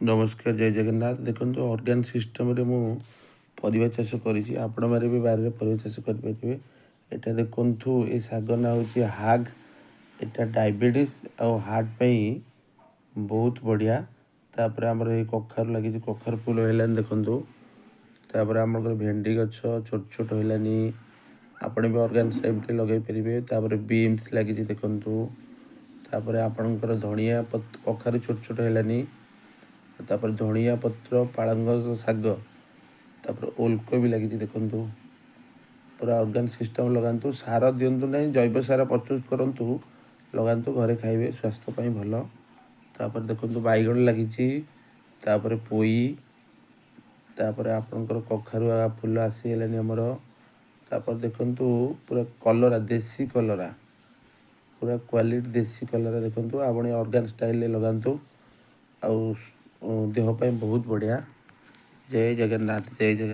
ନମସ୍କାର, ଜୟ ଜଗନ୍ନାଥ। ଦେଖନ୍ତୁ, ଅର୍ଗାନିକ୍ ସିଷ୍ଟମ୍ରେ ମୁଁ ପରିବା ଚାଷ କରିଛି। ଆପଣମାନେ ବି ବାରିରେ ପରିବା ଚାଷ କରିପାରିବେ। ଏଇଟା ଦେଖନ୍ତୁ, ଏ ଶାଗ ନାଁ ହେଉଛି ହାଗ୍। ଏଇଟା ଡାଇବେଟିସ୍ ଆଉ ହାର୍ଟ ପାଇଁ ବହୁତ ବଢ଼ିଆ। ତାପରେ ଆମର ଏଇ କଖାରୁ ଲାଗିଛି, କଖାରୁ ଫୁଲ ହେଲାଣି ଦେଖନ୍ତୁ। ତାପରେ ଆମର ଭେଣ୍ଡି ଗଛ ଛୋଟ ଛୋଟ ହେଲାନି। ଆପଣ ବି ଅର୍ଗାନିକ୍ ଟାଇପ୍ରେ ଲଗାଇ ପାରିବେ। ତାପରେ ବିନ୍ସ ଲାଗିଛି ଦେଖନ୍ତୁ। ତାପରେ ଆପଣଙ୍କର ଧଣିଆ, କଖାରୁ ଛୋଟ ଛୋଟ ହେଲାନି। ତାପରେ ଧଣିଆ ପତ୍ର, ପାଳଙ୍ଗ ଶାଗ, ତାପରେ ଓଲକୋବି ଲାଗିଛି ଦେଖନ୍ତୁ। ପୁରା ଅର୍ଗାନିକ୍ ସିଷ୍ଟମ୍ ଲଗାନ୍ତୁ, ସାର ଦିଅନ୍ତୁ ନାହିଁ, ଜୈବ ସାର ପ୍ରସ୍ତୁତ କରନ୍ତୁ, ଲଗାନ୍ତୁ, ଘରେ ଖାଇବେ, ସ୍ୱାସ୍ଥ୍ୟ ପାଇଁ ଭଲ। ତାପରେ ଦେଖନ୍ତୁ, ବାଇଗଣ ଲାଗିଛି, ତାପରେ ପୋଇ, ତାପରେ ଆପଣଙ୍କର କଖାରୁ ଫୁଲ ଆସିଗଲାଣି ଆମର। ତାପରେ ଦେଖନ୍ତୁ, ପୁରା କଲରା, ଦେଶୀ କଲରା, ପୁରା କ୍ୱାଲିଟି ଦେଶୀ କଲରା ଦେଖନ୍ତୁ। ଆପଣ ଅର୍ଗାନିକ୍ ଷ୍ଟାଇଲରେ ଲଗାନ୍ତୁ ଆଉ ଦେହ ପାଇଁ ବହୁତ ବଢ଼ିଆ। ଜୟ ଜଗନ୍ନାଥ, ଜୟ ଜଗନ୍ନାଥ।